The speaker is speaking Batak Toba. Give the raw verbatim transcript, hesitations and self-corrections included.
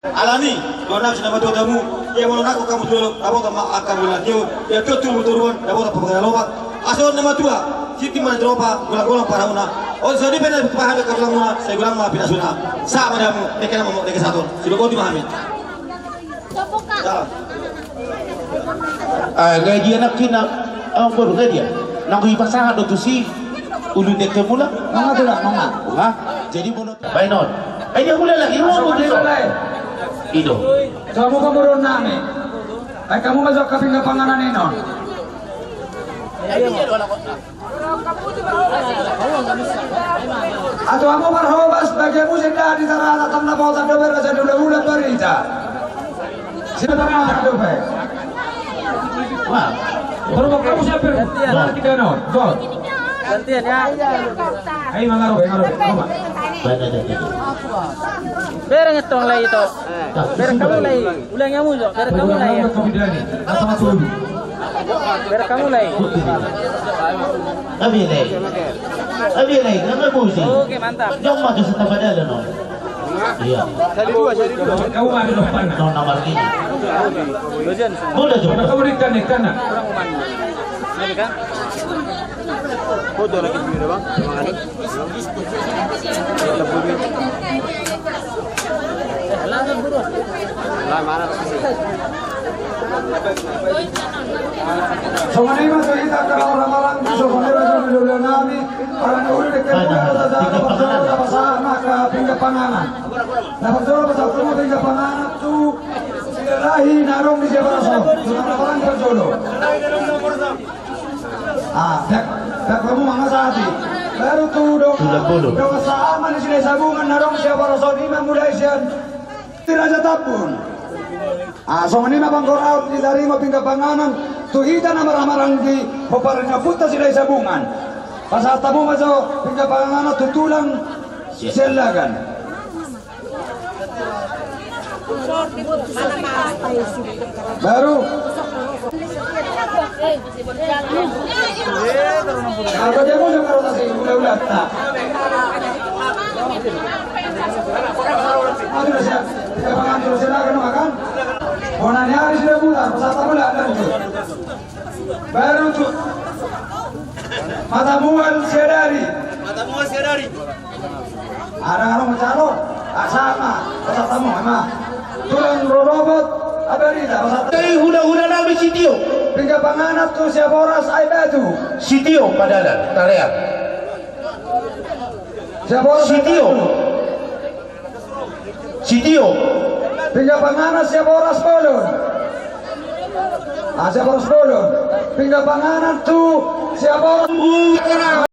Alani, dohonon nami sian na matua tu hamu, ia molo nangkok hamu tu dolok, dapotan ma angka mula na tio, ia tontu hamu toruan, dapotan parbagasan lomak. Asa on na matua, tingki ma na tilopa, golanggolang pangarahutna. On songon i pe na dipasahat angka tulangmuna, sai golang ma pinasuna. Sahat ma di hamu, dengke nama mo, dengke sahat on. Sidok boti ma hami. Salam. Ah, nga dia nangkin, ah, boru, nga dia. Nanggo dipasahat do tusi ulu ni angka mula. Nunga tulang, nunga. Nunga. Jadi molo baenon. Ai dia mula lagi, mula lagi. Ido. Hamu pamoruon nami. Ai hamu ma jo angka pinggan panganan i non. Ato hamu marhobas, bagian musik dah di tarata, tang na potan dope, raja dula-dula barita. Sini tengah dope. Wah. Baru mau kamu siapa? Gantian. Nah, tiga nol. Go. Gantian ya. Ayo, mangaruh, mangaruh. Coba. Bereng tong lai itu. Bereng hamu lai. Ulang hamu jo. Bereng hamu lai. Bereng hamu lai. Abi lai. Abi lai, nama busi. Oke, mantap. Jom maju setapada lo, no. Iya. Seri dua, seri dua. Nona Martini. Boleh juga. Kamu ikan, ikan. Ini kan? Foto lagi dulu, Bang. Terima kasih. Lah, mana? Songon i ma tu hita angka marhamaranggi, songon i ma tu hita angka marhamaranggi. Ala ni uli dengke muna, na parjolo pasahat ma angka pinggan panganan. Na parjolo pasahat ma pinggan panganan tu Silalahi na adong di Siaboras on, tu na marhamaranggi parjolo. Ah, peak, peak hamu mangasahati. Baru tu dongan, dongan sahat ma ni Silahisabungan na adong di Siaboras on, i ma mulai sian Raja Tambun. Ah, songon i ma panggoraon di taringot pinggan panganan tu hita na marhamaranggi, pomparan ni ompunta Silahisabungan. Pasahat hamu ma jo pinggan panganan tu tulang Siallagan. Baru. Apa dia mau dengar rotasi udah-udah? Nah. Aduh, siap. Kita makan terus, silakan makan. Bona ni hari sudah bulan, peserta bulan lanjut. Baru tu Matamual Siadari. Matamual Siadari. Ada ngarong calo, asama, peserta mu, ama. Tulang rorobot, apa rita, peserta. Hei, hula-hula nami sitio. Pinggan panganan tu Siaboras Aek Batu. Sitio, padahal, talean. Siaboras Aek Batu. Sitio. Sitio. Pinggan panganan Siaboras Bolon. Ah, Siaboras Bolon. Pinggan panganan tu Siaboras.